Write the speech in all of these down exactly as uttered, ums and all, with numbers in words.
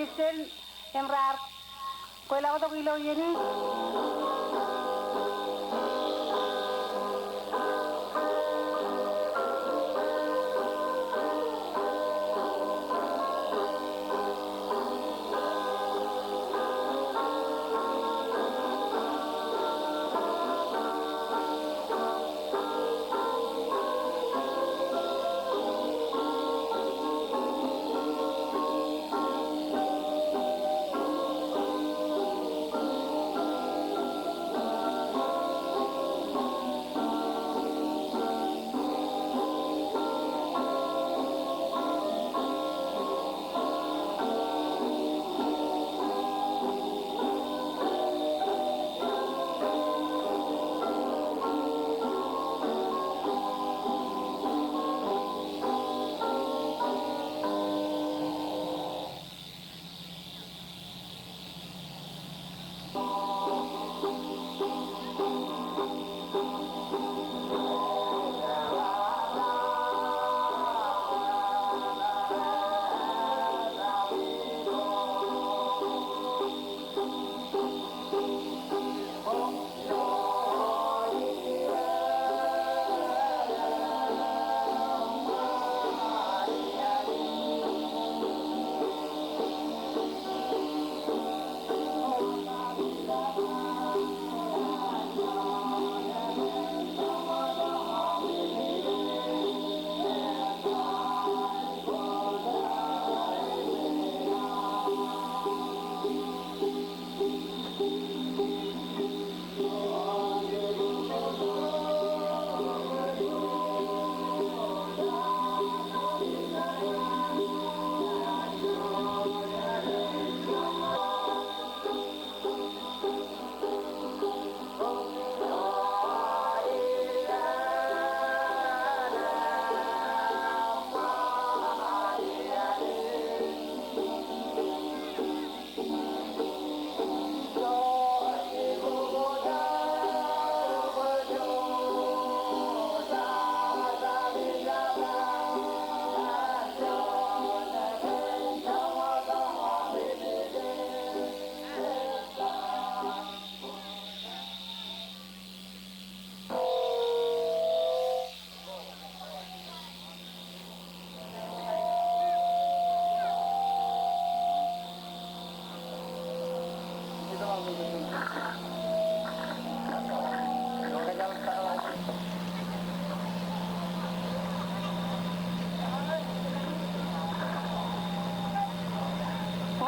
Im raar kweilọktok ilo iien in.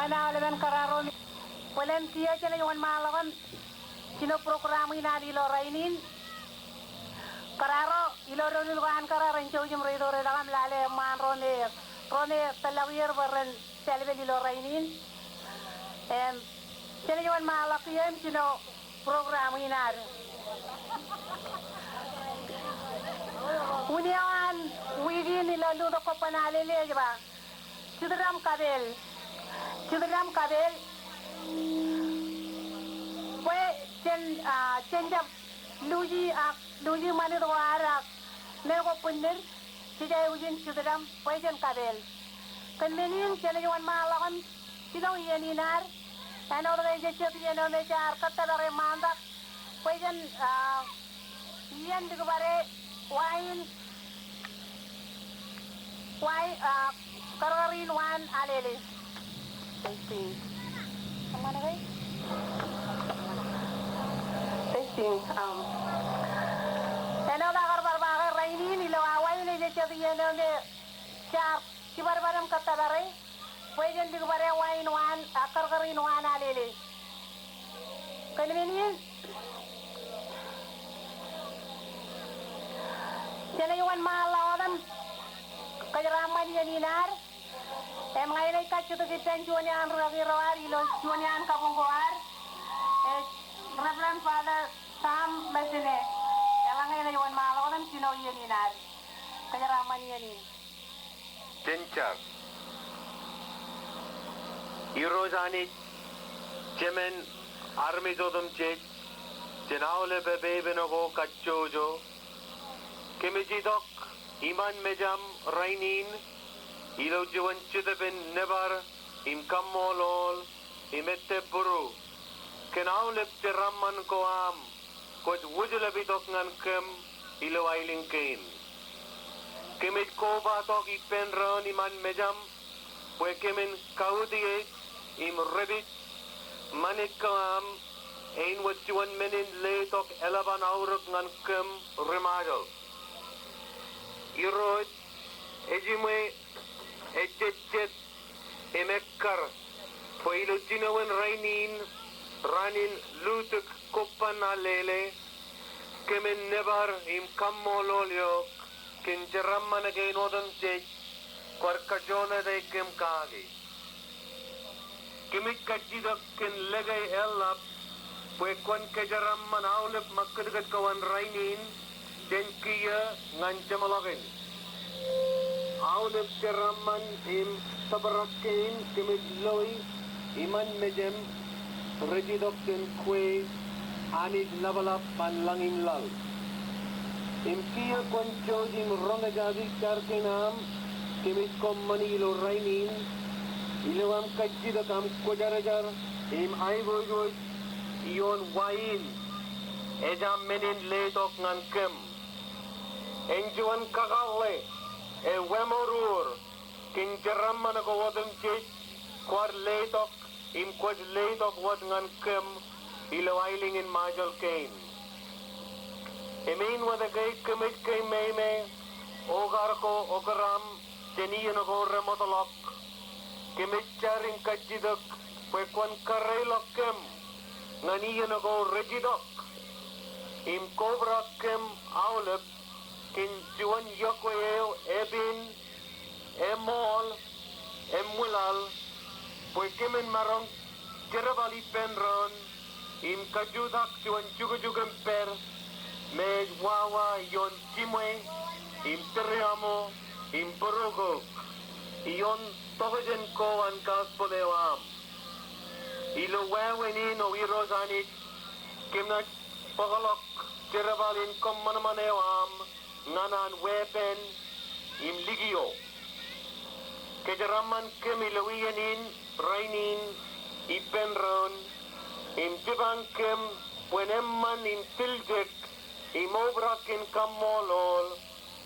Ñan aolepen kōrā ro, bōlen kiiō jenaaj wōnṃaanḷọk im jino program in ad ilo rainin. Kōrā ro ilo doulul ko an kōrā ren jouj im reitok rej lale eṃṃaan ro me, ro me tōllọk er bwe ren salpel ilo rainin. Im jenaaj wōnṃaanḷọk kiiō im jino program in ad. Unin eo an wiik in ilo lutōk ko bōn Alele ej ba, Jitdam kapeel. Jitdam kapeel. Bwe jen, ah, jen jab luuji ak luuji ṃanit ko ad ak men ko bwinnid, jej aikuj in jitdam bwe jen kapeel. Kōn men in jenaaj wōnṃaanḷọk im jino iien in ad. Āinwōt ke ejejjet iien eo me jaar kōttōpare ṃaantak, bwe jen, ah, iien likbade wa in, wa in, ah, kōrkōr in waan Alele. Testing. Testing. Um, āinwōt aō kar bar ba ke rainin ilo awa in ejejjet iien eo me jaar jibadbad im kōttōpare, bwe jen likbade wa in waan, ah, kōrkōr in waan Alele. Kōn men in, jenaaj wōnṃaanḷọk wōt im kōjeraaṃṃan iien in ad. Im ña inaaj kajjitōk ippān juon iaan rūkaki ro ad ilo juon iaan kabuñ ko ad, eh, Reverend Father Sam Mesene. Eḷaññe enaaj wōnṃaanḷọk wōt im jino iien in ad. Kōjeraaṃṃan iien in. Jen jar. Irooj Anij, Jemān armej otemjej, jān aolep epepen ko kajjojo, kōmij itok iṃaan mejaṃ rainin ilo juon jetōb in nōbar im kaṃṃoolol im ettebūru kōn aolep jeraaṃṃan ko aṃ kwōj wūjlepḷọk ñan kōm ilo aelōñ kein. Kōmij kobatok ippān doon iṃaan mejaṃ bwe kōmin kautiej im dāpij ṃanit ko aṃ āinwōt juon men in letok eḷap an aorōk ñan kōm ri-Ṃajeḷ. Irooj, ejiṃwe, ejejjet im ekkar bwe ilo jinoin rainin, raan in lutōk kobban alele, kōmin nōbar im kaṃṃoolol eok kōn jeraaṃṃan kein otemjej kwaar kajoorrāān kōm kaki. Kōmij kajjitōk kōn lōke eḷap bwe kwōn kōjeraaṃṃan aolep ṃakūtkūt ko an rainin jān kiiō ñan jeṃḷọkin. Aolep jeraaṃṃan im tōprak kein kōmij loi iṃaan mejaṃ rej itok jān kwe, Anij ḷapḷap an lañ im laḷ. Im kiiō kwōn jouj im roñjake jar kein aṃ kōmij kōṃṃani ilo rainin, ilo aṃ kajjitōk aṃ kwōjarjar im aiboojoj ioon wa in, ej aṃ men in letok ñan kōm. Āinjuon kakōḷḷe, ewōmour kōn jeraaṃṃan ko otemjej kwaar letok im kwōj letok wōt ñan kōm ilo aelōñ in Ṃajeḷ kein. Im āinwōt ke kōmij kememej okar ko okōraṃ jān iien ko remootḷọk, kōmij jar im kajjitōk bwe kwōn kareiḷọk kōm ñan iien ko rej itok, im kobrak kōm aolep kōn juon iọkwe eo epen, eṃool, eṃwilaḷ, bwe kōmin maroñ jerbal ippān doon im kajutak juon jukjuk im pād me ej wawa ioon jiṃwe im tūriaṃo im būrukook ioon tokjān ko an gospel eo aṃ. Ilo wāween in, O Irooj Anij, kōm naaj bōkḷọk jerbal in kōṃanṃan eo aṃ ñan an weeppān im likio. Kōjeraaṃṃan kōm ilo iien in rainin ippān doon, im jipañ kōm bwe en eṃṃan im tiljek im obrak in kaṃṃoolol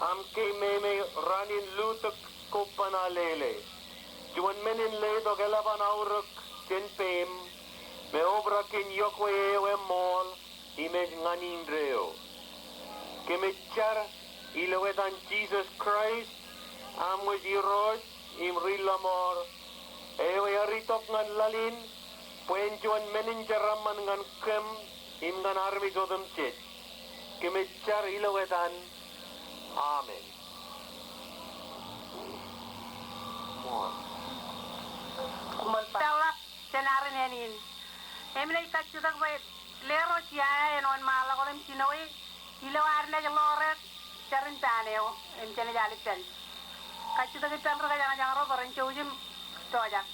aṃ kememej raan in lutōk kobban alele, juon men in letok eḷap an aorōk jān peiṃ, me obrak in iọkwe eo eṃool im ej ñan indeeo. Kōmij jar ilo etan Jisōs Kraist, aṃ wōj Irooj im Ri-lọmọọr, eo ear itok ñan laḷ in bwe en juon men in jeraaṃṃan ñan kōm im ñan armej otemjej. Kōmij jar ilo etan. Amen. Koṃṃool. Peḷḷọk jān aren āne in. Im ij kajjitōk bwe Lerooj Yaya en wōnṃaanḷọk otem jinoe ilo ad naaj ḷoor jar in paan eo im jenaaj al ippān. Kajjitōk ippān ri-kōjañjañ ro bwe ren jouj im pojak.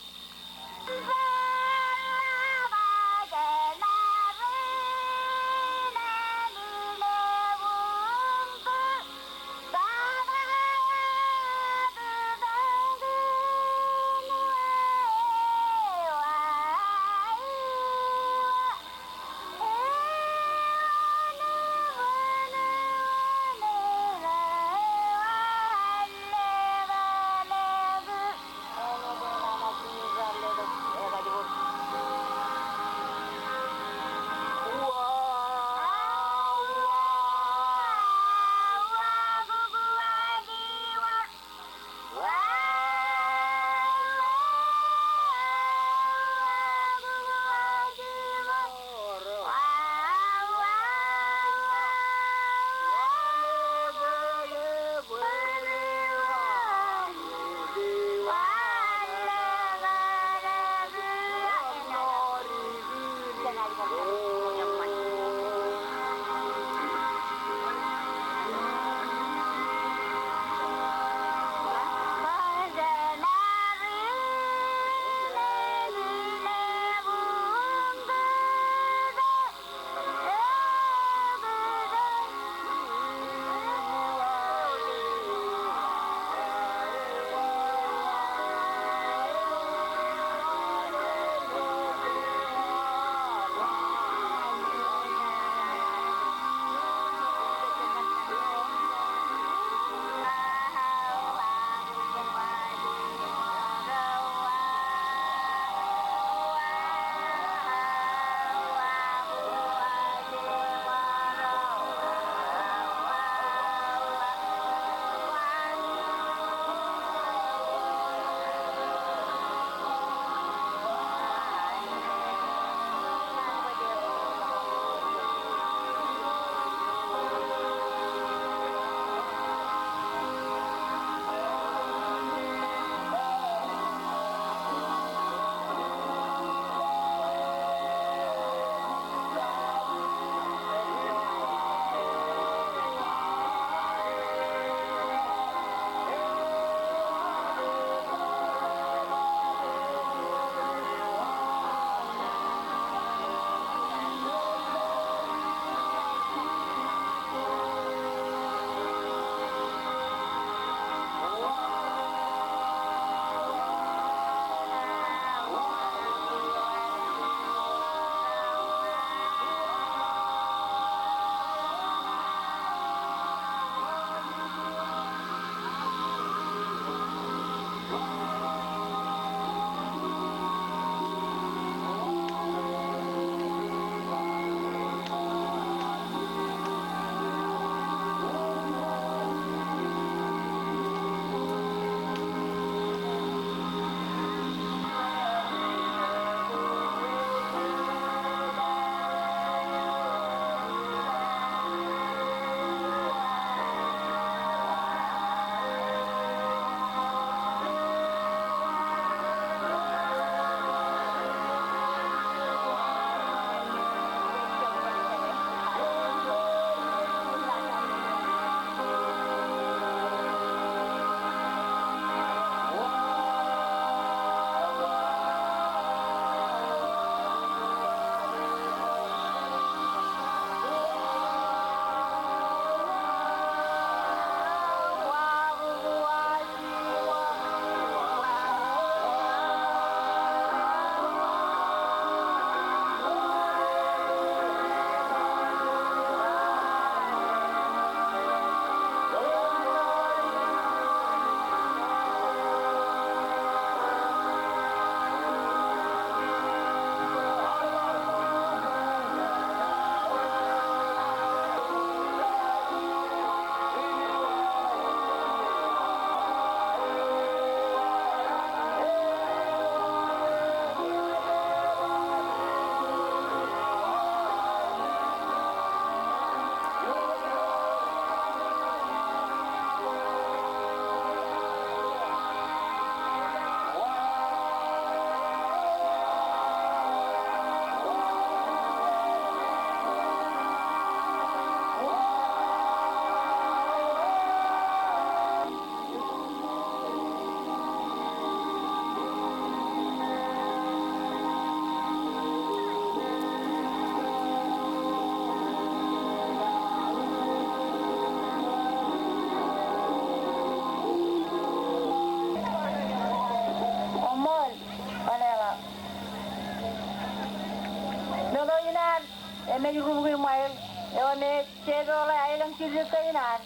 emej rubukwi ṃail, eo me ej jepeḷe aelōñ jiljilimjuon kein ad,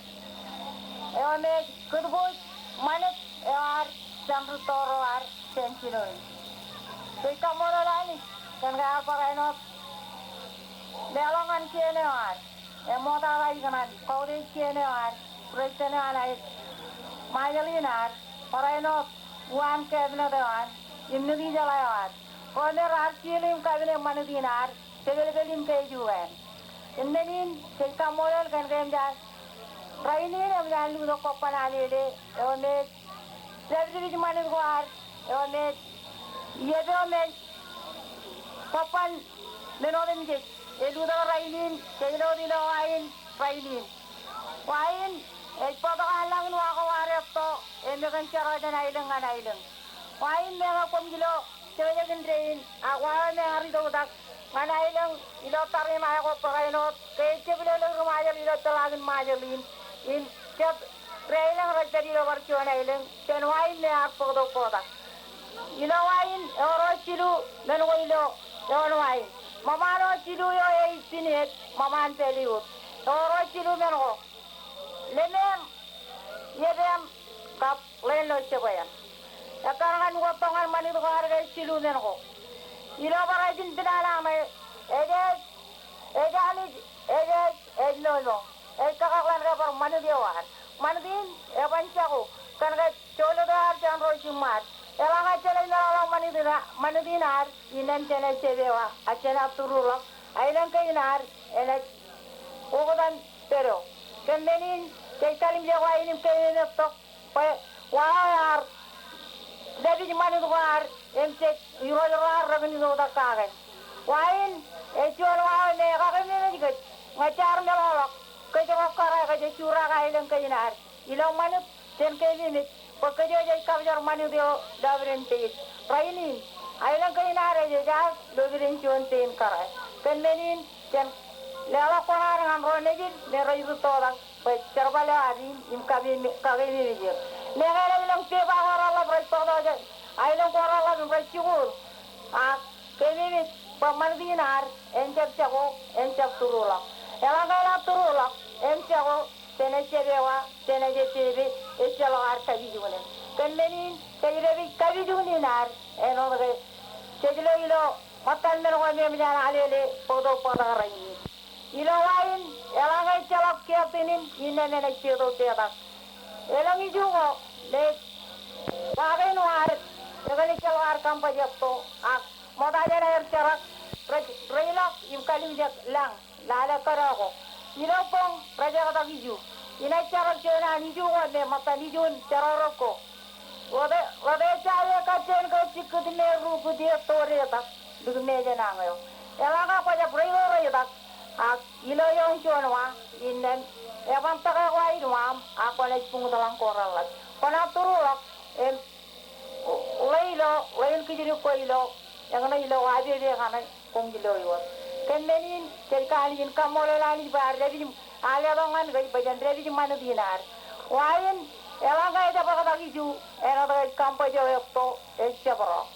eo me ej kūtbuuj ṃanit eo ad jān rūtto ro ad jān jinoin. Jej kaṃṃoolol Anij kōn ke ear barāinwōt leḷọk ñan kien eo ad, eṃootata ikōṇaan kautiej kien eo ad, Presiden eo an aer, Ṃajeḷ in ad, barāinwōt uwaan cabinet eo an, im ṇitijeḷā eo ad, ro me raar seal im kapine ṃanit in ad, jepelpel im kejuon. Kōn men in, jej kaṃṃoolol kōn ke eṃōj an rainin eṃōj an lutōk kobban alele, eo me ej dāpdipij ṃanit ko ad, eo me ej iep eo me ej kobban men otemjej. Elutōk rainin, jej lo wōt ilo wa in rainin. Wa in ej bōktok an lañ in wa ko ad etto, e meken jerọj jān aelōñ ñan aelōñ. Wa in meñe koṃij lo jekjek indein, ak wa eo me ear itoktak ñan aelōñ ilo tariṃ ae ko barāinwōt, ke ejjab ilo lōñ ri Ṃajeḷ ilo jeḷā in Ṃajeḷ in, im jet ri aelōñ rej pād ilo bar juon aelōñ, jān wa in me ear bōktok kotak. Ilo wa in, ewōr jilu men ko ilo eoon wa in. Ṃōṃaan eo jilu eo e ittin iep, ṃōṃaan pāliwōt. Ewōr jilu men ko. Lemeam, iepeam, kab ḷeeṇ ilo jebweam. Ekkar ñan ukōt tok ñan ṃanit ko ad ke jilu men ko. Ilo barāinwōt in pād ḷọk ṇe, ej ej, ej Anij, ej ej, ej momo. Ej kakōḷḷe ke bar ṃanit eo ad. Ṃanit in, eban jako, kōn ke jolōt eo ad jān ro jiṃṃaad. Eḷaññe jenaaj meḷọkḷọk ṃanit in ad, ṃanit in ad, innām jenaaj jab ewa, ak jenaaj tūrūḷọk, aelōñ kein ad enaaj oktak im pād eo. Kōn men in, jej kalimjek wa in im keememej tok, bwe wa eo ear dāpij ṃanit ko ad, im jej irooj ro ad rekōn itoktak kake. Wa in, ej juon wa eo me ekakeememej kōj, ñe jaar meḷọkḷọk, kōj ro kōrā, kōj jurake aelōñ kein ad ilo ṃanit, jen keememej, bwe kōj eo jej kapjar ṃanit eo lọpiden pein. Rainin, aelōñ kein ad ej ejaak lọpiden juon pein kōrā. Kōn men in, jen leḷọk kuṇaad ñan ro nejid me rej rūttotak, bwe jerbal eo ad in im kakeememej er. Meñe ej lōñ pepa ko reḷḷap rej bōktok jān aelōñ ko reḷḷap im rej jikuuḷ, ak keememej bwe ṃanit in ad en jab jako, en jab tūrūḷọk. Eḷaññe enaaj tūrūḷọk, en jako, jenaaj jab ewa, jenaaj jab pepe, ejjeḷọk ad kapijukunen. Kōn men in, kōjjepij kapijukunen ad, āinwōt ke jej lo ilo ṃōttan men ko me eṃōj an alele bōktok bōktak rainin. Ilo wa in, eḷaññe ejjeḷọk captain in, innām enaaj petok petak. Elōñ iju ko me ej wa kein wōt, ekōn ejjeḷọk ad kaṃṃoolol etto, ak ṃokta jān aer jerak, rej reilọk im kalimjek lañ, lale kōdọ ko. Ilo boñ rej ektak iju. Inaaj jerak juon an iju ko me ṃōttan ijuun jerọọrọk ko. Ḷote, ḷote ejja eo kajjien ko jikkut me rubut eo tōre tak, likmejān añ eo. Eḷaññe kwōjab reito reitak, ak ilo ioon juon wa, innām eban tōke ko aer ṃaṃ, ak kwōnaaj buñtlañ ko reḷḷap. Kwōnaaj tūrūḷọk, im ḷe ilo, ḷein kijdik ko ilo, eñṇe ilo wa pepe kaṇe, koṃij lo wōt. Kōn men in, jej kanooj in kaṃṃoolol Anij bwe ear dāpij, ear letok ñan kōj bwe jen dāpij ṃanit in ad. Wa in, eḷaññe ejab ektak iju, āinwōt ke ej kaṃṃoolol eo etto, ej jab rọọk.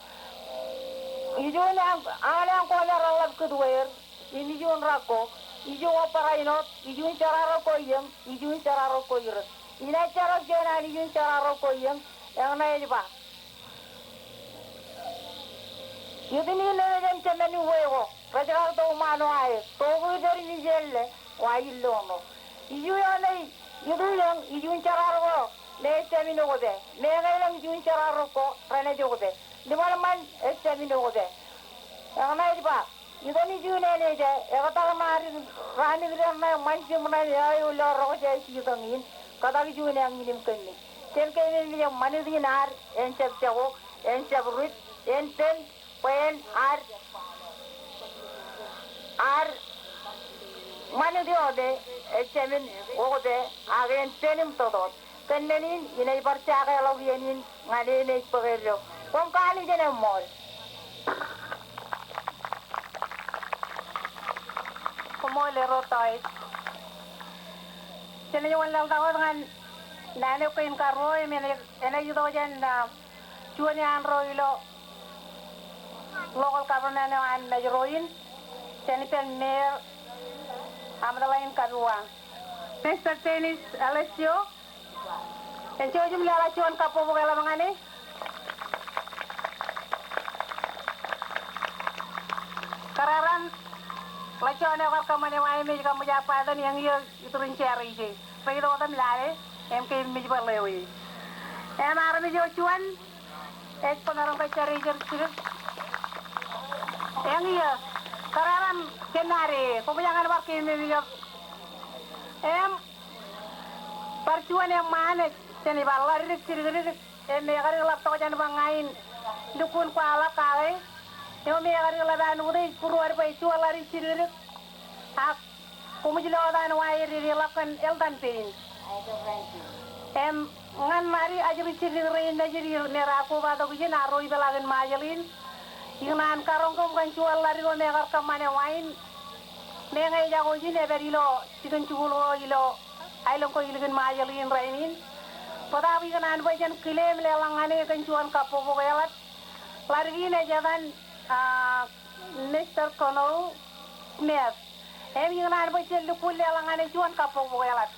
Ijuun añ, añōleañ ko me reḷḷap kūtweer, im ijuun rak ko, iju ko barāinwōt, ijuun jerọọrọk ko iien, ijuun jerọọrọk ko iren. Inaaj jerak juon an ijuun jerọọrọk ko iien, eñṇe ej ba, Iutin in enaaj jemān uwe ko, rej kar to ṃaan wae, to bwe ej pād im ijelle, wa illoṇo. Iju eo me iutu iien, ijuun jerọọrọk ko, me ejāmin okpe. Meñe elōñ ijuun jerọọrọk ko, renaaj okpe. Ḷimālṃan ejāmin okpe. Eñṇe ej ba, Itok ijuun eṇ ej, ektak ṇa ri, raan ikdọọn ṇe ṃan jimṇe eo ilo rọkjāer jitōñ in, kōtak ijuun eañ in im kōmij. Jen keememej bwe ṃanit in ad, en jab jako, en jab ruj, en pen, bwe en ad, ad ṃanit eo me ejāmin okpe, ak en pen im totot. Kōn men in, inaaj bar jakeḷọk iien in ñan e me ej bōk eddo. Koṃ kanooj in eṃṃool. Koṃṃool Erro Toit. Jenaaj wōnlaḷtak wōt ñan naan eo kein karuo im enaaj, enaaj itok jān, ah, juon iaan ro ilo local government eo an Mājro in, jān ippān mayor Aṃ ḷain kapiwa. Mister Dennis Alessio, en jouj im leḷọk juon kabbokbok eḷap ñan e. Kōrā raṇ, ḷak juon eo kar kōṃṃane wa im ej kaṃṃoorjake bwe etan eñin eo iturin Jariij. Rej itok wōt im lale, im ke mej bōrḷe eo e. Im armej eo juon, ej kōmaroñ kōjjare ijin jidik. Eñin eo, kōrā raṇ, kōn ad, koṃij ñan bar keememej wōt. Im bar juon eṃṃaan ej, jān ibar ḷaddik jidikdik, im ekar ḷap tokjān bwe ña in lukkuun kwaḷọk kake. Im ekar ḷap an utiej būruod bwe juon ḷaddik jidikdik. Ak koṃij lo wōt an wa ededeḷọk kōn eltan pein. Im ñan ad ajri jidikdik rein nejid im rej kobatok ijin ak ro ipeḷaakin Ṃajeḷ in, ikōṇaan karoñ kōm kōn juon ḷaddik eo me ekar kōṃṃane wa in. Meñe ejako ijin, epād ilo jikin jikuuḷ ko ilo aelōñ ko ilikin Ṃajeḷ in rainin. Bōtaab ikōṇaan bwe jen kile im leḷọk ñan e kōn juon kabbokbok eḷap. Ḷaddik in ej etan, ah, Mister Connell Smith. Im ikōṇaan bwe jen lukkuun leḷọk ñan e juon kabbokbok eḷap.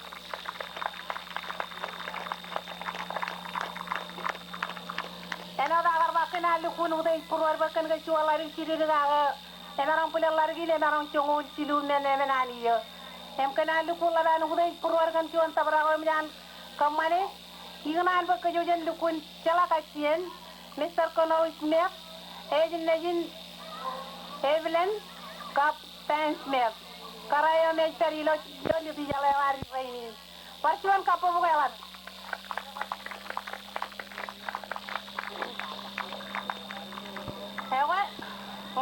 Āinwōt aō kar ba kōn an lukkuun utiej būruod bwe kōn ke juon ḷaddik jidikdik ak emaroñ bwilōñ ḷaddik in emaroñ joñoul jilu men emān an iiō. Im kōn an lukkuun ḷap an utiej būruod kōn juon tōprak eo eṃōj an kōṃṃane. Ikōṇaan bwe kōj jen lukkuun jeḷā kajjien, Mister Connell Smith, ej nejin Evelyn kab Ben Smith. Kōrā eo me ej pād ilo, ilo Lit Ijeḷā eo ad rainin. Bar juon kabbokbok eḷap. Ekwe,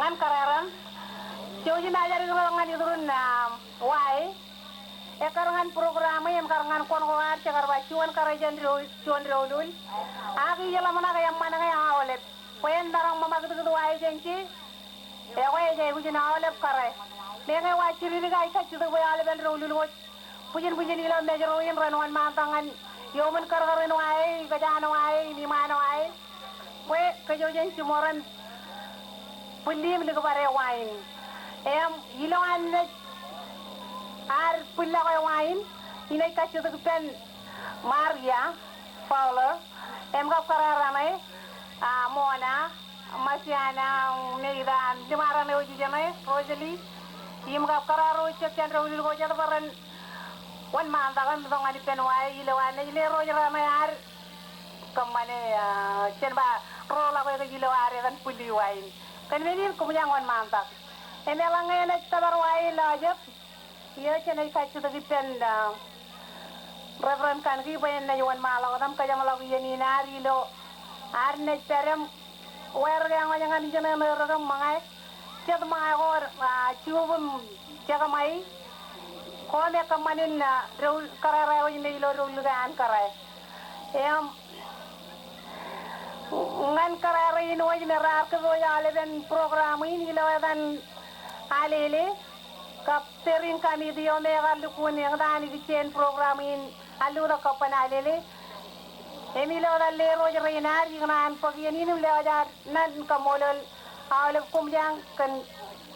ñan kōrā raṇ, jouj im ajri ro ñan iturin, ah, wa e. Ekkar ñan program e im kar ñan koṇ ko ad, jekar ba juon kōrā jān ro, juon doulul. Ak ij ḷōmṇak eṃṃan ñe aolep. Bwe en maroñ ṃōṃakūtkūt wa e jān je. Ekwe ej aikuj in aolep kōrā. Meñe wa jidikdik ij kajjitōk bwe aolepen doulul ko bwijin bwijin ilo Mājro in ren wōnṃaantak ñan iuṃwin kōrkōr in wa e, ikōjaan wa e, im iṃaan wa e. Bwe kōj jen jiṃor im bwilliṃ likbare wa in. Im ilo an naaj ad bwillọke wa in, inaaj kajjitōk ippān Maria Fowler, im kab kōrā raṇe, ah, Mona, Masiana, Meida, im ḷōṃaro eo jijeṇe, Rosalie, im kab kōrā ro jet jān doulul ko jet bwe ren wōnṃaantak im itok ñan ippān wa e ilo an naaj lerooj raṇe ad kōṃṃane, ah, jen ba roḷọk ekōj ilo ad etan bwilli wa in. Kōn men in koṃij wōnṃaantak. Im eḷaññe enaaj tōpar wa e ilo ajeb, iiō jenaaj kajjitōk ippān, ah, Reverend Kanki bwe en naaj wōnṃaanḷọk wōt im kōjeṃḷọk iien in ad ilo ad naaj pād im wāwōr ke eñwōj ñan ijeṇe ṇe rōkōṃṃōñā. Jet ṃōñā ko, ah, juub im jekōṃṃai. Ko me kōṃṃan in, ah, doul, kōrā eo ej me ilo doulul ko an kōrā. Im ñan kōrā rein wōj me raar kōpooj aolepen program in ilo etan Alele kab steering committee eo me ekar lukkuun eñtaan ikijjeen program in alluuḷọk kab ban Alele. Im ilo etan lerooj rein ad, ikōṇaan bōk iien in im lewōj ad naan in kaṃṃoolol aolep koṃ jañ kōn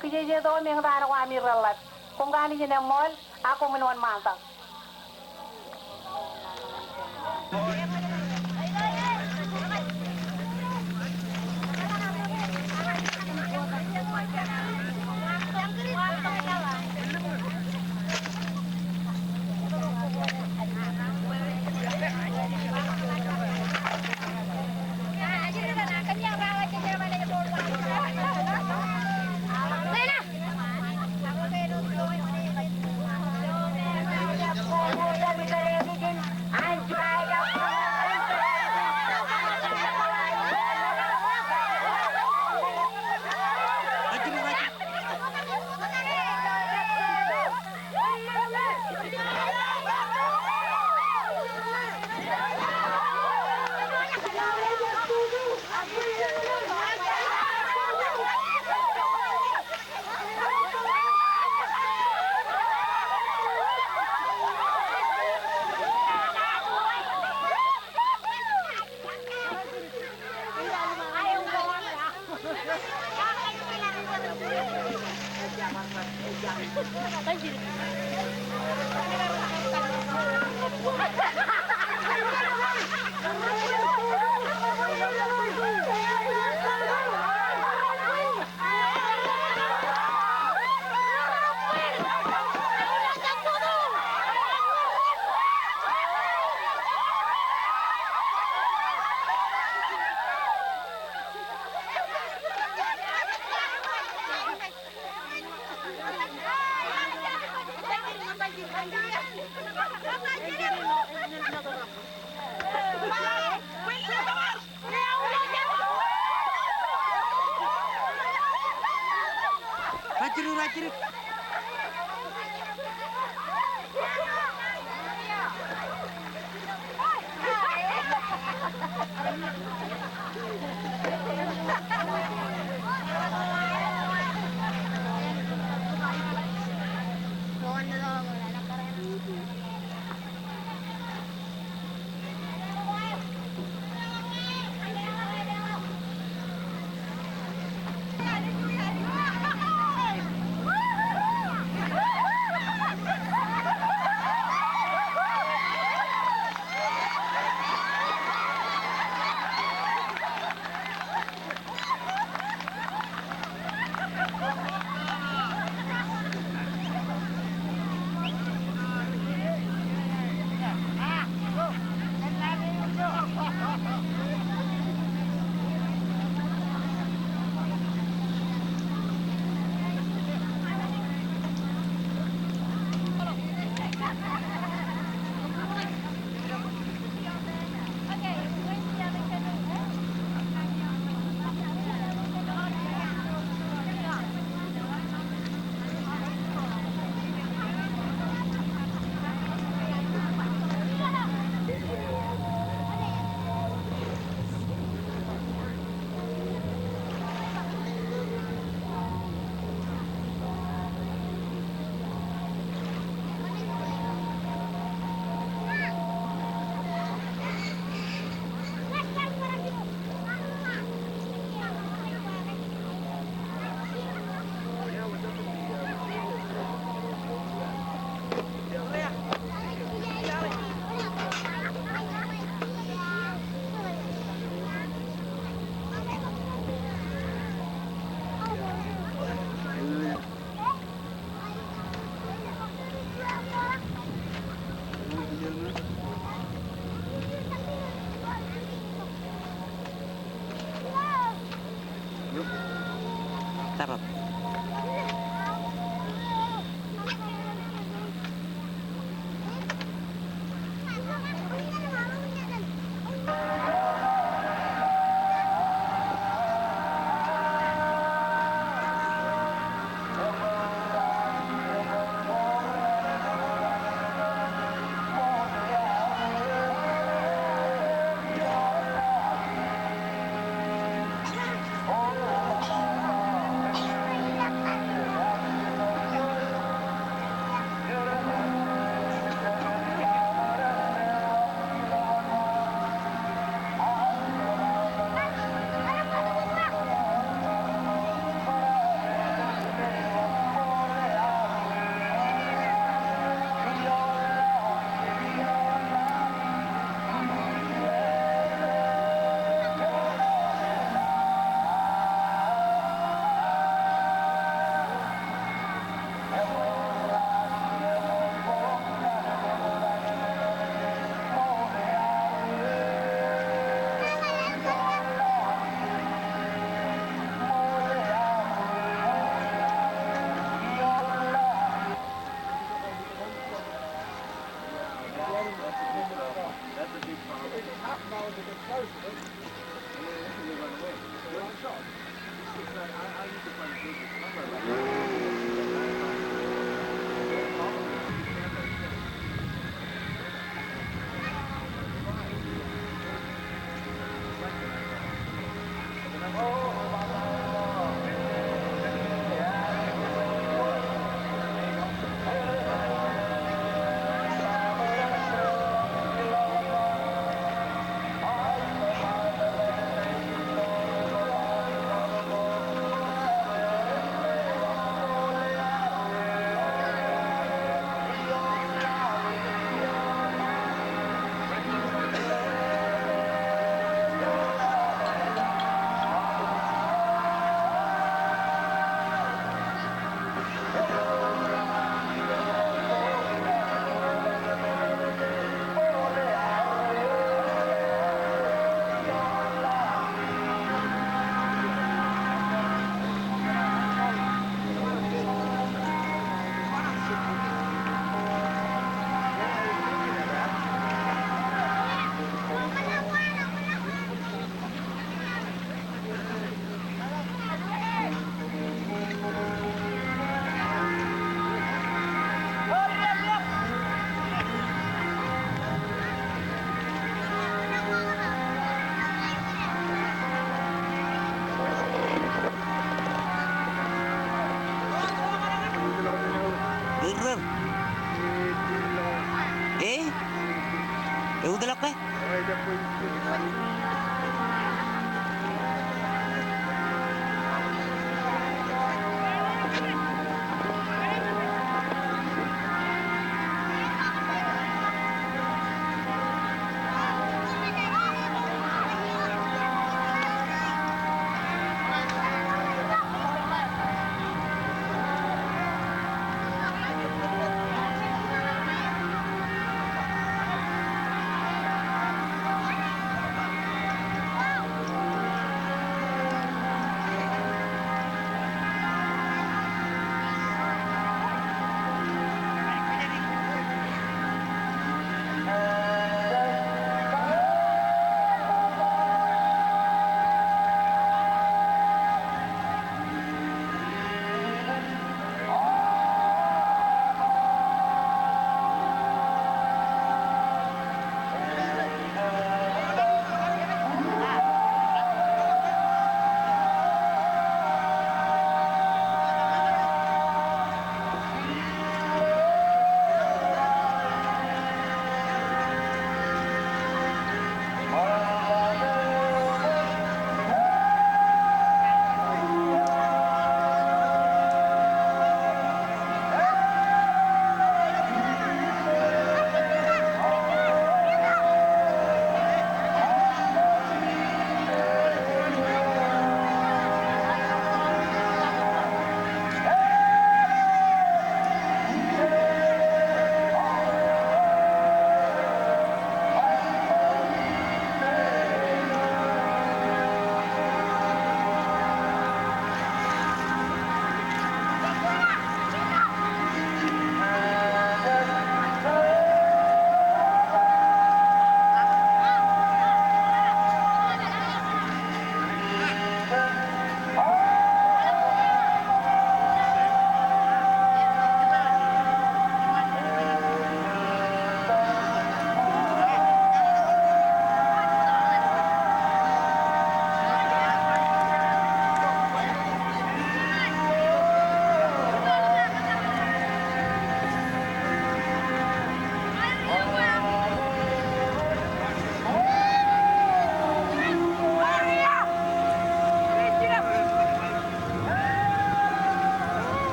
kijeje eo me eñtaan ko ami reḷḷap. Koṃ kanooj in eṃṃool, ak koṃwin wōnṃaantak. Tarap.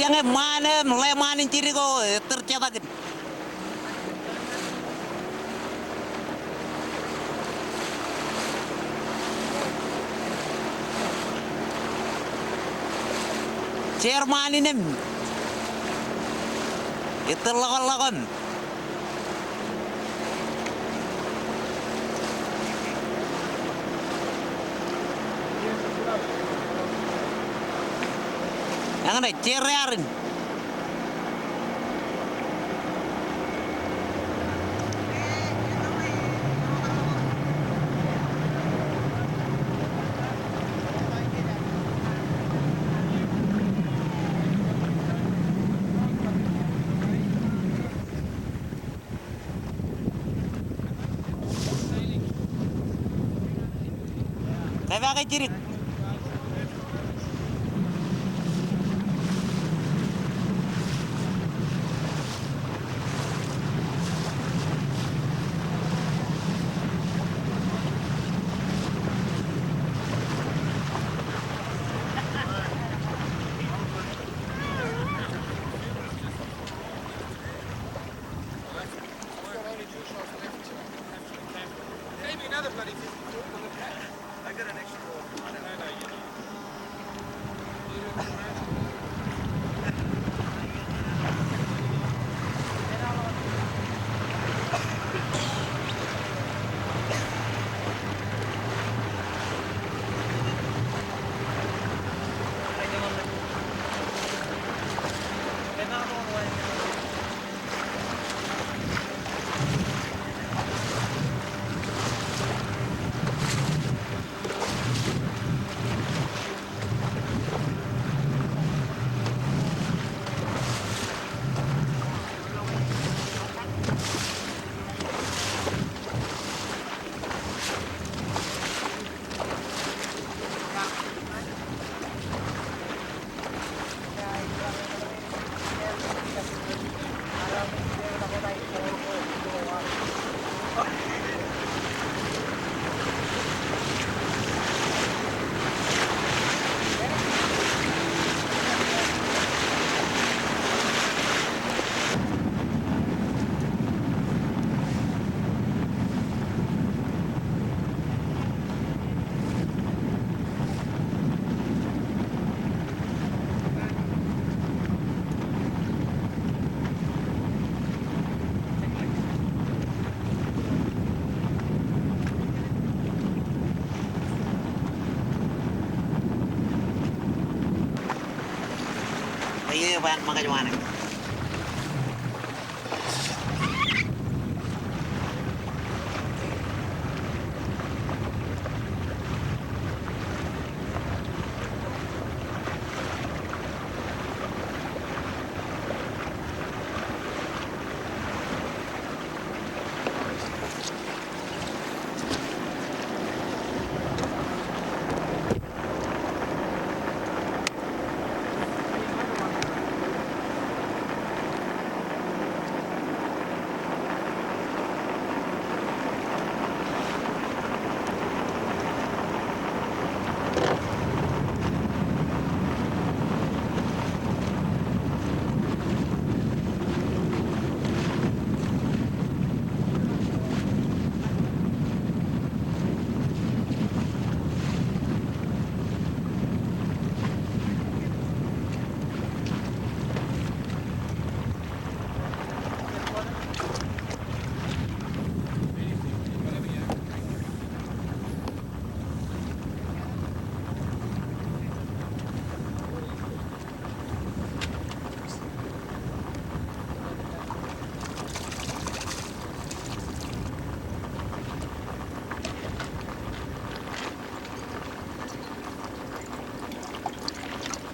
Eñin ṃaan im ḷeṃaan in jidik ko ettōr jetakin. Jerbal in im ettōr ḷọkḷọk im. Eñin jerbal in. Kōpaak e jidik. Aye, ban ṃōkaj wānōk.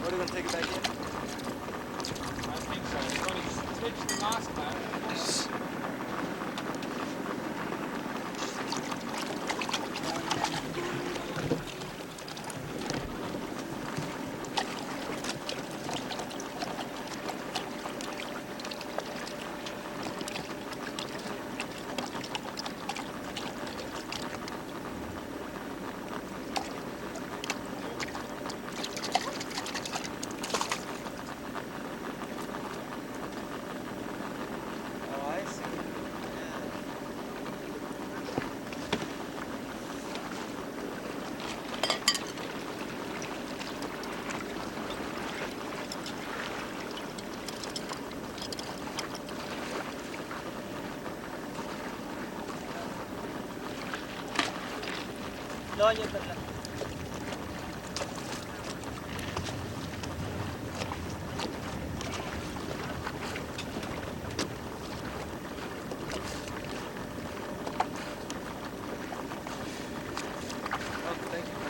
What, are we gonna take it back in? I think so. It's funny, it's pitched the last time. Oh, thank you for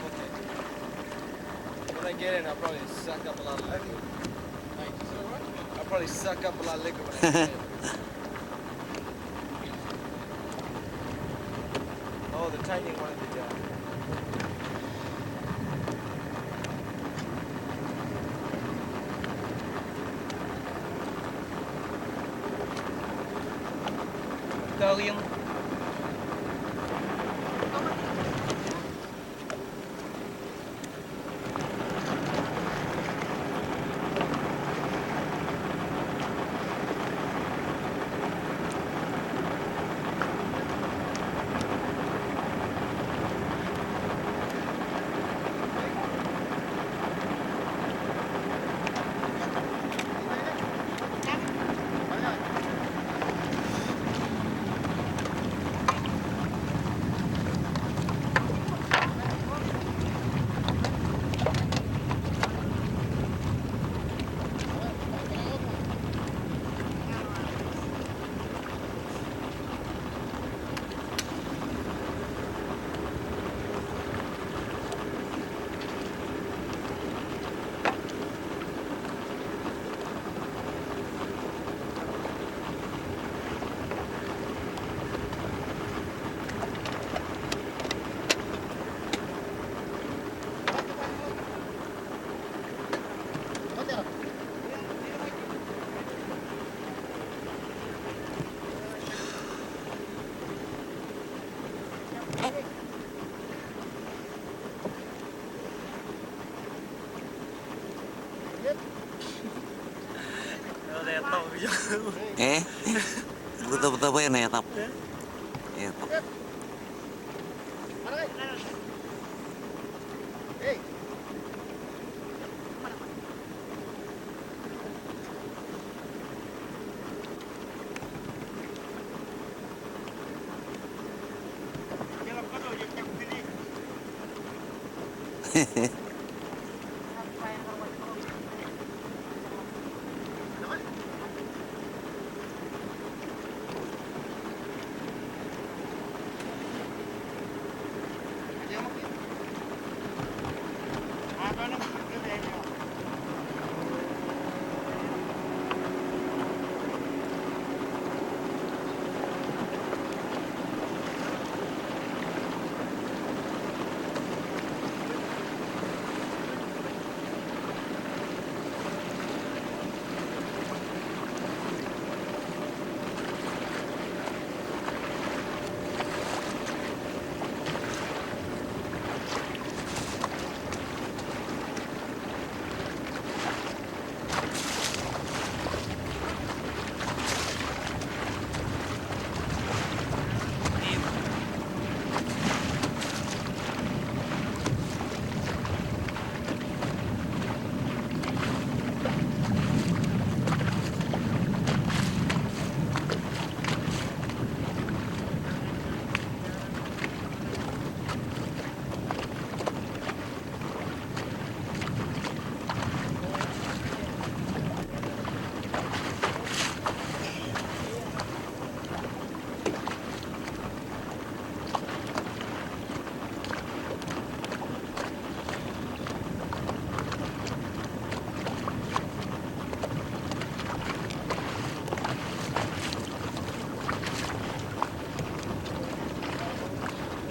looking. When I get in, I'll probably suck up a lot of liquor. I'll probably suck up a lot of liquor when I get in. Oh, they're tightening one of the, uh, Eh? Bōtab, bōtab eṇ etap. Etap.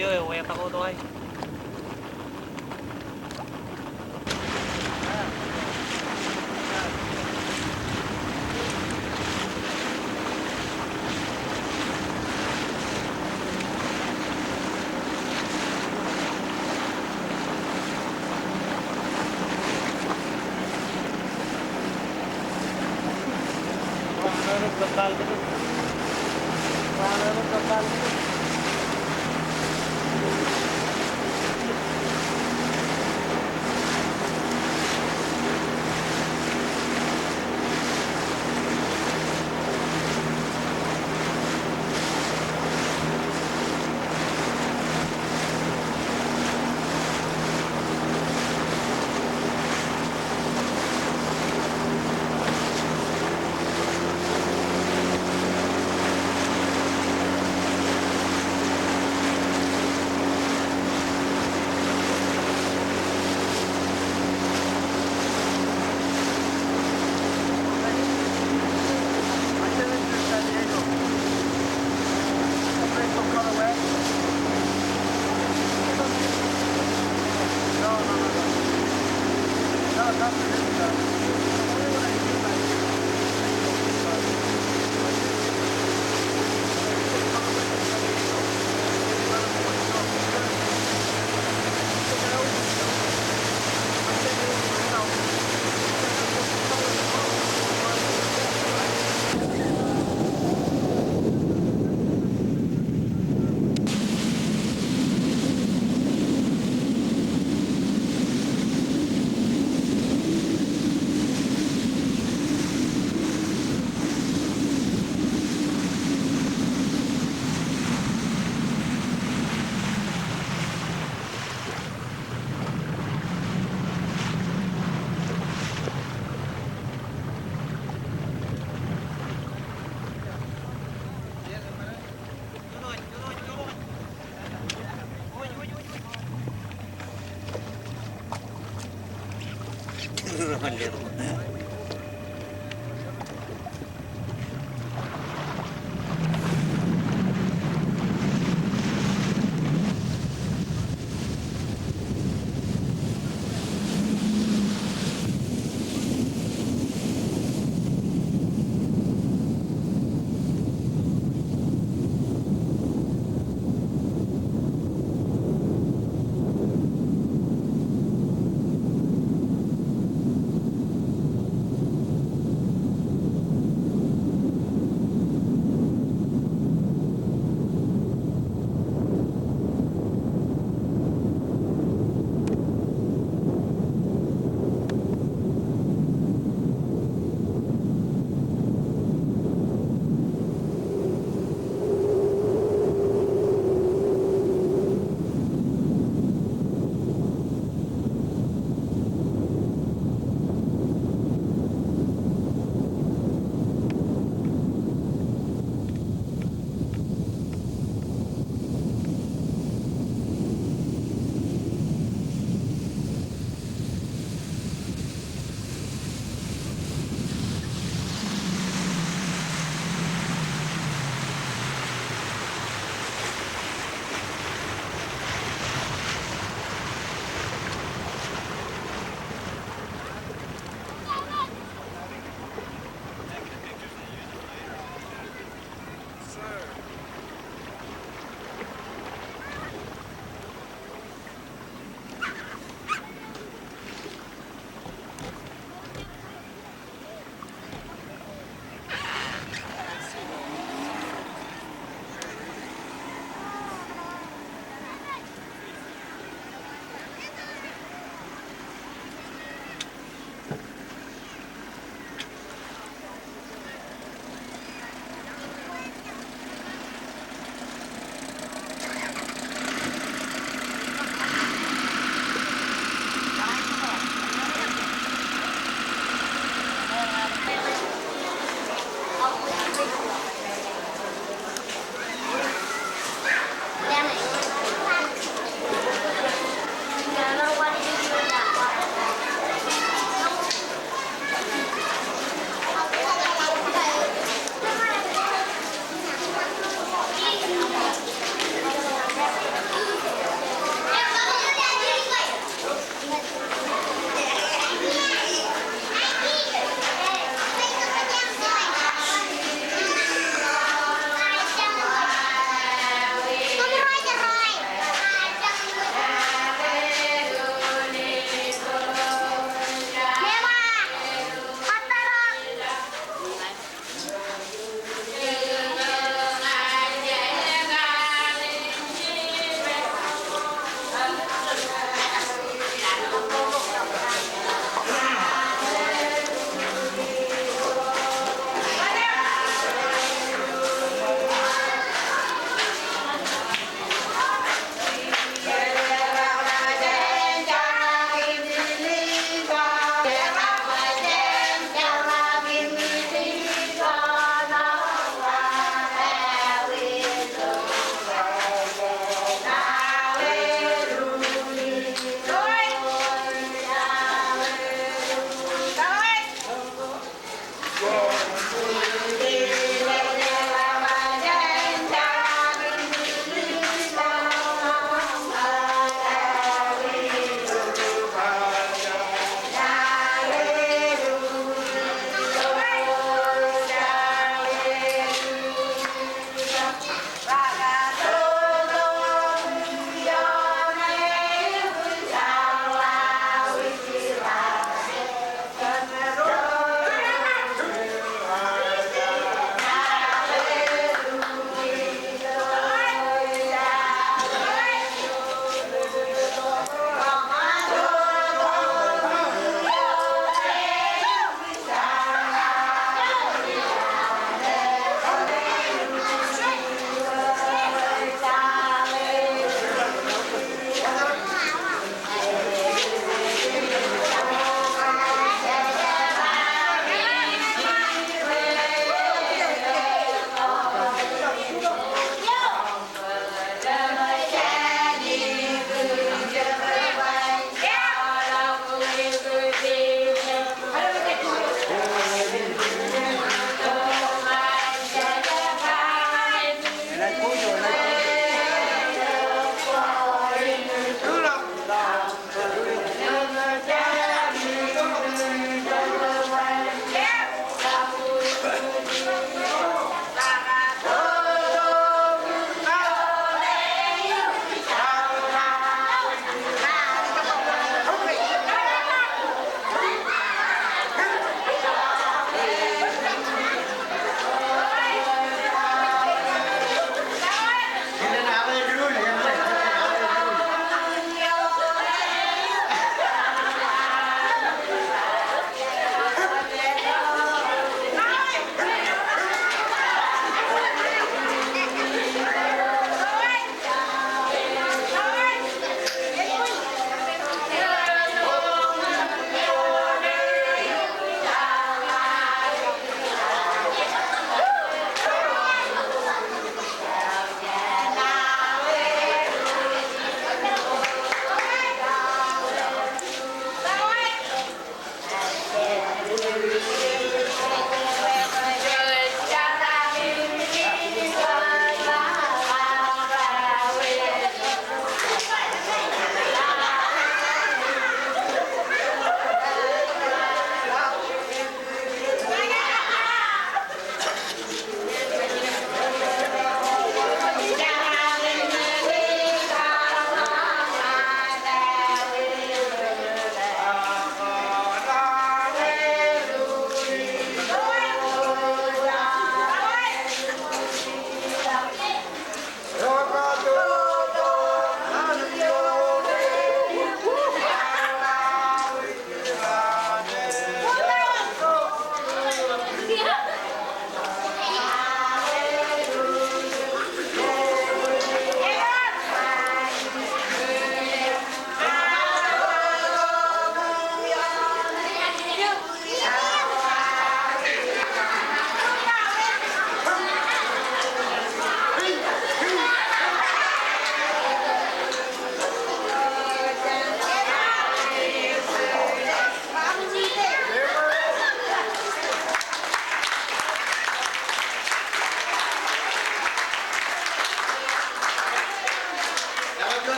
Eo, eo, wetak wōt wāween.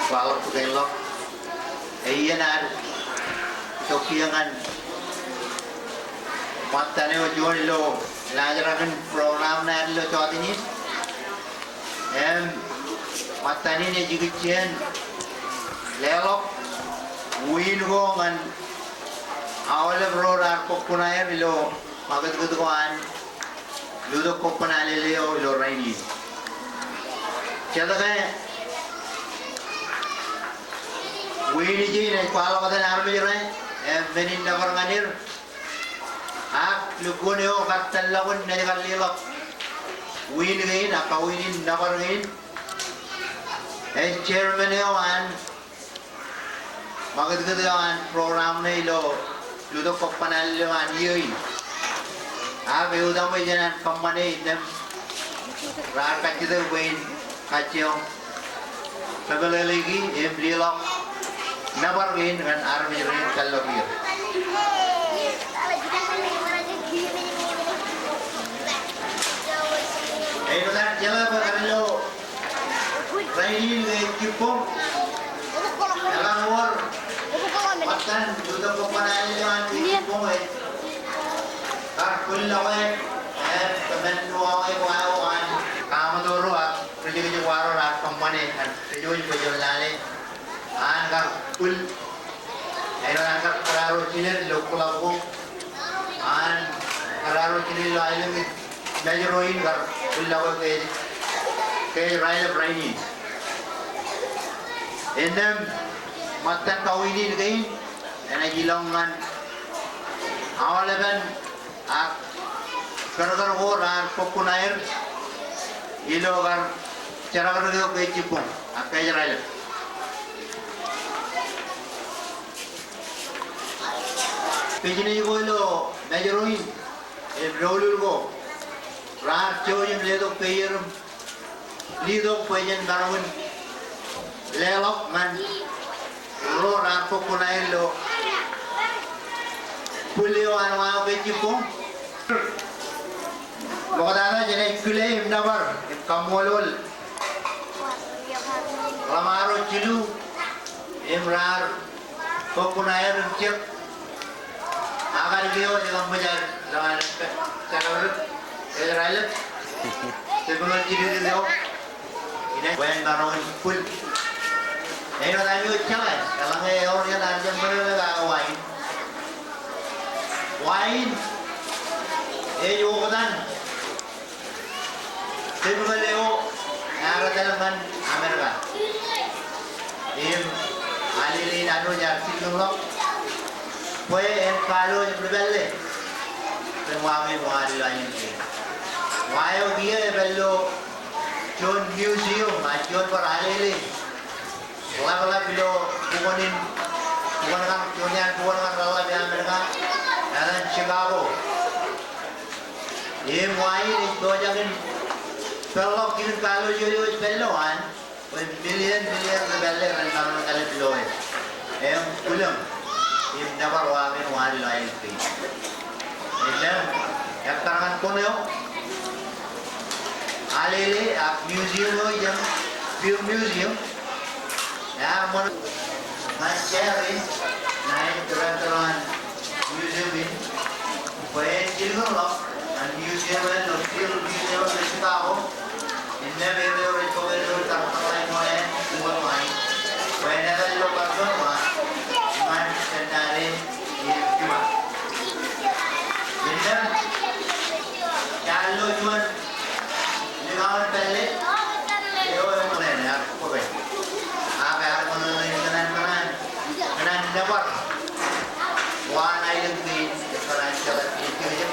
Kwaḷọk kein ḷọk. Ej iien ad tok kiiō ñan ṃōttan eo juon ilo laajrak in program ṇe ad ilo jọteen in. Im ṃōttan in ej ikijjien leḷọk wiin ko ñan aolep ro raar bōk kuṇaer ilo ṃakūtkūt ko an Lutōk Kobban Alele eo ilo rainin. Jet ke wiin ijin ej kwaḷọk etan armej ro, im men in nōbar ñan er. Ak lukkuun eo kar tōllọk in naaj kar leḷọk wiin kein, ak kawiin in nōbar kein, ej chairman eo an ṃakūtkūt eo an program ṇe ilo Lutōk Kobban Alele eo an iiō in. Ak eutaṃwe jān an kōṃṃane innām raar kajjitōk bwe in kajjioñ kōmeḷeḷeiki im leḷọk nōbar kein ñan armej rein tōllọk er. Āinwōt an jeḷā bwe kar ilo rainin ke jibboñ, eḷaññe wōr ṃōttan Lutōk Kobban Alele eo an ke jibboñ ej kar bwil ḷọk e, im kōṃṃan uwaak eo an kaṃto ro ak rijekjek wa ro raar kōṃṃane ñan ri-jouj bwe jen lale an kar bwil. Āinwōt an kar kōrā ro jined ilo club ko, an kōrā ro jined ilo aelōñ in Mājro in kar bwil ḷọk e ke ej, ke ej raelep rainin. Innām ṃōttan kawiin in kein enaaj ilọk ñan aolepen ak kōrkōr ko raar bōk kuṇaer ilo kar jerọktok eo ke jibboñ ak ke ej raelep. Business ko ilo Mājro in im doulul ko raar jouj im letok peier im letok bwe jen maroñ in leḷọk ñan ro raar bōk kuṇaer ilo bwil eo an wa eo ke jibboñ. Ṃoktata jenaaj kile im nōbar im kaṃṃoolol ḷōṃaro jilu im raar bōk kuṇaer im jek. Ak aō kiiō ej kab ṃōj ad ilo an, ej raelep, ej kab ṃōj ad ilo an. Inaaj bwe en maroñ in bwil. Āinwōt ami wōj jake, eḷaññe ewōr iien ad jab ṃōṇōṇō kake wa in. Wa in ej oktan typical eo ear etal ñan Amerika. Im Alele in ad wōj ar jilkinḷọk bwe en kaalooj ri-pālle kōn wa kein wa ad ilo aelōñ kein. Wa eo kiiō epād ilo juon museum, a juon bar alele ḷapḷap ilo bukwōn in, bukwōn kaṇ, juon iaan bukwōn kaṇ reḷḷap ilo Amerika, etan Chicago. Im wa in ej pojak in peḷḷọk jikin kaalooj eo ej pād ilo an, bwe million, million ri-pālle ren maroñ in kalōk ilo e. Im bwilōñ im nōbar wa kein wa ad ilo aelōñ kein. Innām, ekkar ñan koṇe eo, alele ak museum eo ijin, Field Museum, ear ṃōṇōṇō ñan chair in, ñan director eo an museum in, bwe en jilkinḷọk ñan museum eo ilo Field Museum ilo Chicago. Innām eo rej bōk ilo tar ḷọk ṃoṇe eo an, bwe en, bwe en etal ilo bar juon wa ñan Jennare im Juma. Innām jaar lo juon likao in pālle eo eṃṃan ear bōke. Ak ear ṃōṇōṇō in kōṇaan, kōṇaan, kōṇaan nōbar wa an aelōñ kein, kōṇaan jeḷā jekjek.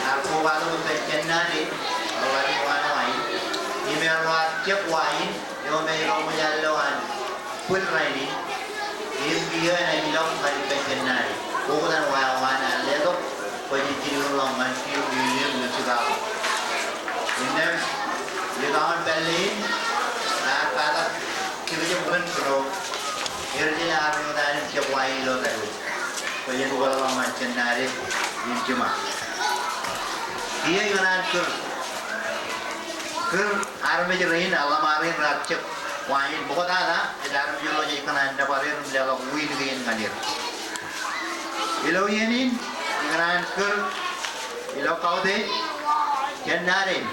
Ear kobatok ippān Jennare, ḷọk ilo wa in, im ear jab wa in eo me ilo ṃōj an lo an bwil rainin, im kiiō enaaj ilọk ñan ippān Jennare. Oktan wa eo an ear letok bwe jen jilkinḷọk ñan Field Museum ilo Chicago. Innām likao in pālle in ear katak jekjek wōt ilo, er jeḷā ear ṃōttan in jab wa in ilo tōre. Bwe jen bōkḷọk ñan Jennare im Juma. Kiiō ikōṇaan kūr, kūr armej rein, ḷōṃaro rein raar jab Wāween ṃoktata, ej armej ro ej kōṇaan nōbar er im leḷọk wiin kein ñan er. Ilo iien in, ikōṇaan kūr ilo kautiej jān Nariñ.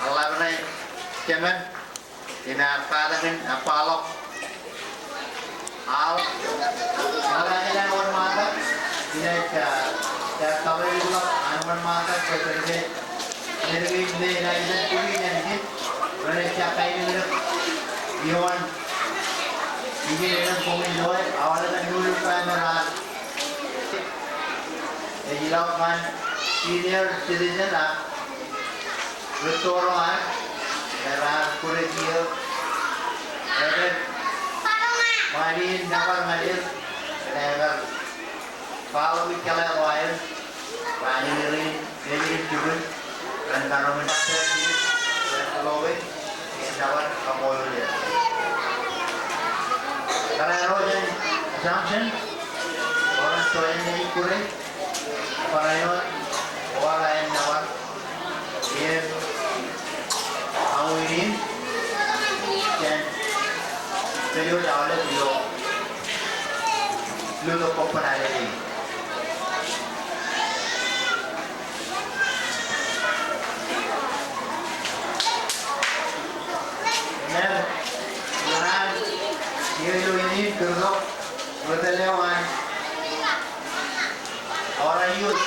Eḷap ṇe jemed, im ear katakin ebbaaḷọk aḷ. Eḷap ṇe wōnṃaantak, inaaj, ah, ear kaḷeḷeḷọk an wōnṃaantak bwe ren Āinwōt ilo ṃwiin eo ej kūr iien in, ren ejja kaenōññōn ioon ijin elōñ koṃwin loe, aolep nuknuk eo rej ilọk ñan senior citizen ak rūtto ro an, raar kūr kiiō, ekar ṃaanḷọk nōbar ñan er, ekar Follow ijjeḷā ro aer, ba āinwōt ri, ri, ri, jibwin, ren karumin, ren lowe, ren nōbar, kaṃṃoolol er. Kōrā ro jān Assumption, ro ren to jān ej kūr e, barāinwōt, ro ren nōbar, im aolepen, jān, kōj aolep ilo, ilo kōppaḷ eo aō. Amen. Amen. Ilo iien in, kūr tok, ri tōl eo an. Ora iuj.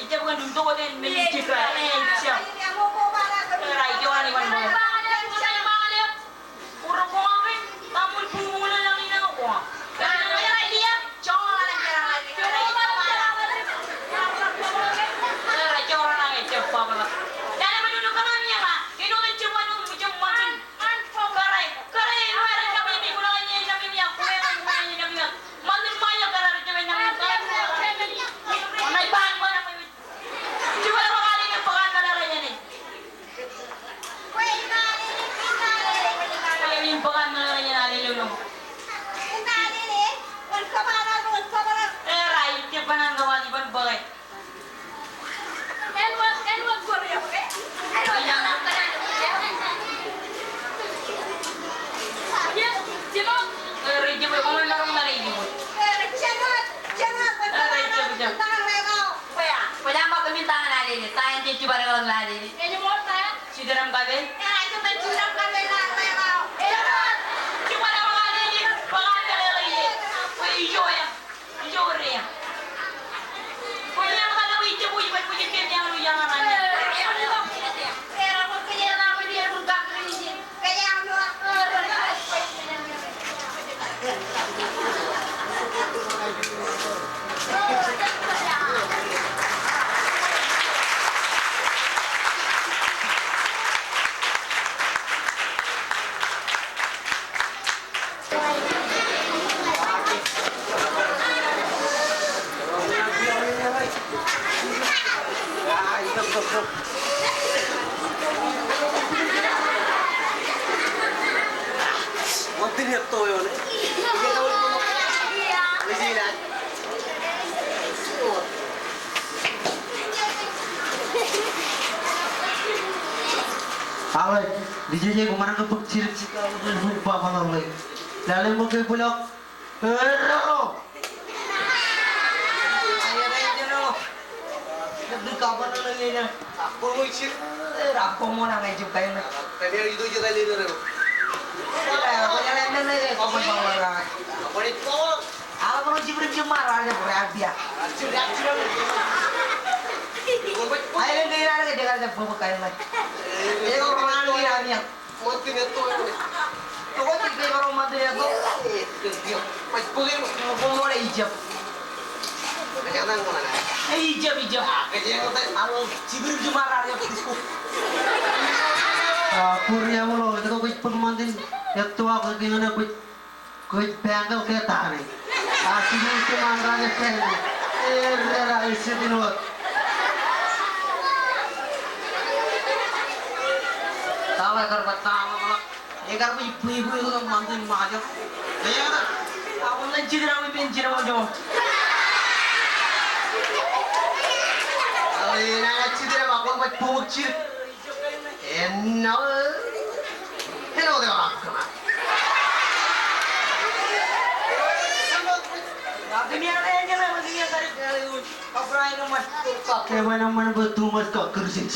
Ejjab kōn im tok wōt en men in jibba, ejjab. Ej jab. Ej jab. Kwōj aṃ bar kōmin ta ñan Anini, ta eo ej jibadekḷọk ñan Anini. Ej ṃool ta eo? Jitōn aṃ kapen. Ej jitōn aṃ kapen. Ijo eo. Ijo eo. Aḷe, ri jeje, kwōmaroñ ke bōk jidik, bōk baba ḷọk ḷe. Lale ṃōk ke bwilọk. Erro. Ai, ai, ai, ai, ai. Dik kabana na nena. Ak koṃ ijir. Er, ak koṃ ṃool añ ijib kain. Kami ito ijir kain ito. Er, ak koṃ ijir kain. Ak koṃ ijir kain. Ak koṃ ijir kain. Ak koṃ ijir kain. Ak koṃ ijir kain. Ai, ai, ai, ai, ai, ai, ai, ai, ai. Ṃantin etto. Tok eo ej kōjparok ṃantin etto. Ej ijab. Ej ijab, ijab. A, bōr iaṃ ḷọk, etto kwōj bōk ṃantin etto ak kiiō ñan kwōj, kwōj bāñkōl ke ta ṇe. A, jidik ijab an raje bāñkōl. Errā, ejjetin wōt. Taḷa kar ba taḷa ḷọk. Ekar bwe ibwe ibwe ilo ṃantin Ṃajeḷ. Eo, ak wōn ṇe jidik aṃ ippān jidik wōn joñoul. Eo, enañin jidik aṃ ak wōn baj bōk jidik. Eo, eo, eo, eo, eo. Kōṃṃan bwe too much kakkūrjin.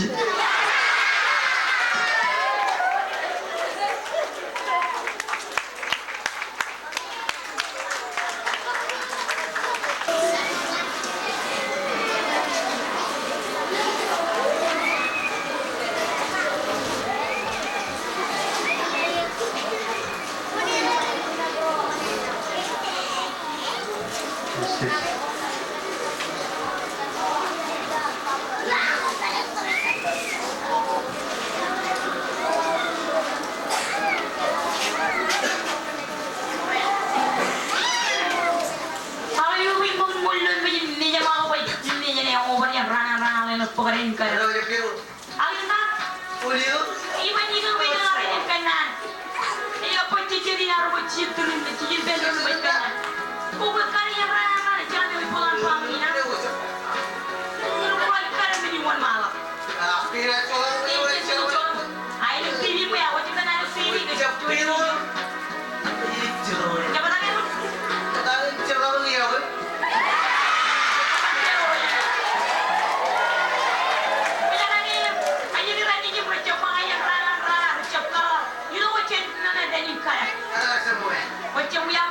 Ak iuṃwin ṃōk ṃool ilo mejān, mejān eo, bwe mejān eo ej over jān raan, raan, raan, raan, bōk kōn in kar. Ak in ṇa? Iban ikō bwe ilo raan in kōnnaan. Eo, bwe jejjet in arro bwe jejjet tūrin, jejjet ippān tūrin bwe kōnnaan. Bwe kar iien raan, raan, raan, ejjeḷọk eo bwe an baaṃ in ṇa. Ilo bwe kar men in wōnṃaanḷọk. Ejjeḷọk eo bwe an baaṃ in ṇa.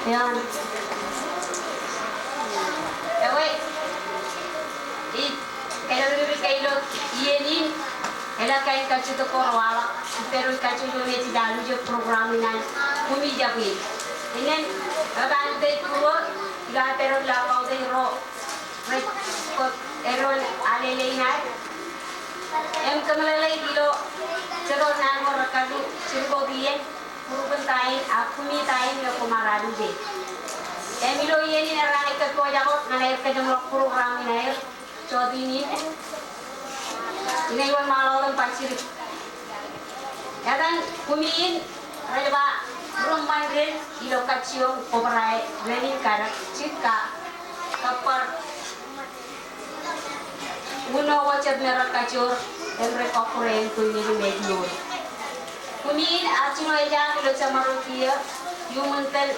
Eoon. Ewe. Ij kōjatdikdik ilo iien in. Eḷak kain kajjitōk ko rewaḷọk, ippān ro kajjojo me jej alwōj program in an kumi jabwe. Innām, etan ej būruō, ilo pād ilo kautiej ro, rej bōk edwōj alele in ad. Im kōmeḷeḷeik ilo jet wōt naan ko rekajju jidik wōt iien, būrupen ta in, ak kumi ta in me koṃ ar alwōje. Im ilo iien in erro ej kōtpojak wōt ñan aer kōjeṃḷọk program in aer. Jọteen in, inaaj wōnṃaanḷọk wōt im bajjek. Etan kumi in rej ba, ri ṃantin ilo kajjioñ kobrak rainin kadek, jikka, kōbar uno ko jet me rej kajoor im rej kọkkure im bōk nejin ej mour. Kumi in, a jino ejjaak ilo jeṃḷọkin kiiō, iuṃwin tōl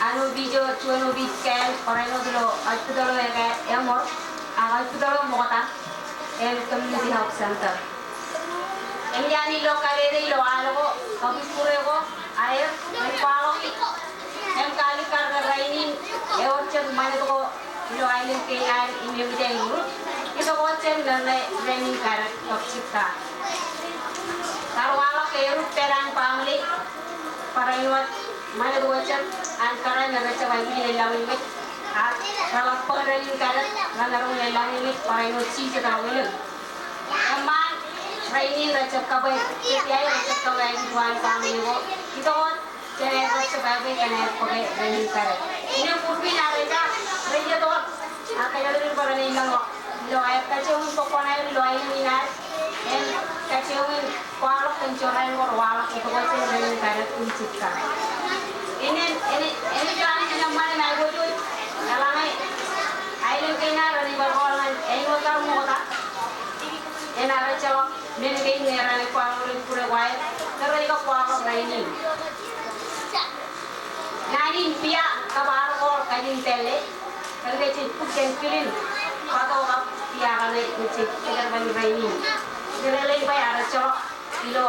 an opiij eo, juon opiij kāāl, barāinwōt ilo aujpitōḷ eo ekā eṃor, ak aujpitōḷ eo ṃokta, im community health center. Im jān ilo kalele ilo al ko, kabuñbure ko, aer, rej kwaḷọk im kalikkar ke rainin, ewōr jet ṃanit ko, ilo aelōñ kein ad im eṃōj aer urut, itok wōt jān men ṇe rainin kadek kab jikka. Kar waḷọk ke erūtto pād an baaṃle, barāinwōt ṃanit ko jet an kōrā me rejjab aikuj in lọñiṃōj, ak reḷak bōk rainin kadek, remaroñ in lọñiṃōj, barāinwōt jijet ro wilōñ. Eṃṃaan, rainin rejjab kabwe, jejjab rejjab kabwe aikuj waan baaṃle ko, itok wōt jān aer rejjab aikuj in bōke rainin kadek. Innām būrupen ad rej ja, rej itok wōt, ak kōjatdikdik bwe renaaj lọñḷọk ilo aer kajjioñ in bōk kuṇaer ilo aelōñ in ad, im kajjioñ in kwaḷọk kōn jorrāān ko rewaḷọk, itok wōt jān rainin kadek im jikka. Innām, enaaj, enaaj ba enaaj eṃṃan im aikuj in, eḷaññe aelōñ kein ad renaaj bar kooḷ ñan āinwōt kar ṃokta, enaaj ejjeḷọk men kein me raṇe kwaḷọk ilo bure ko aer, ke rej kab kwaḷọk rainin. Naan in pia kab arkoḷ kajin pālle, kōnke jej bōk jān kilin, bato kab pia kaṇe, jej kōjerbal rainin. Meḷeḷein bwe ear ejjeḷọk ilo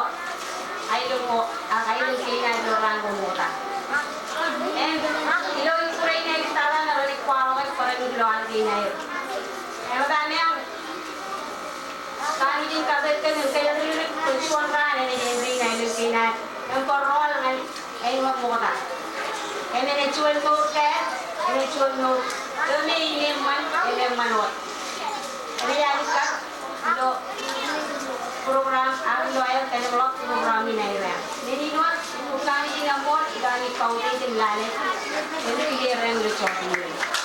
aelōñ ko, ak aelōñ kein ad ilo raan ko ṃokta. Im ilo bure in ej tata ñe renaaj kwaḷọk e, barāinwōt ilo al kein aer. Eḷap aō meañ, Kōmij in kōtōttōn im kōjatdikdik bwe juon raan enaaj āindein aelōñ kein ad im bar rọọl ñan āinwōt ṃokta. Im enaaj juon mour kāāl, enaaj juon mour, eo me eṃṃan, eṃṃan wōt. Enaaj alikkar ilo program, ak ilo aer kōjeṃḷọk program in aer. Men in wōt, kōmij in eṃṃool, ilo aō kautiej im lale, im kile raṇ ilo jọteen in.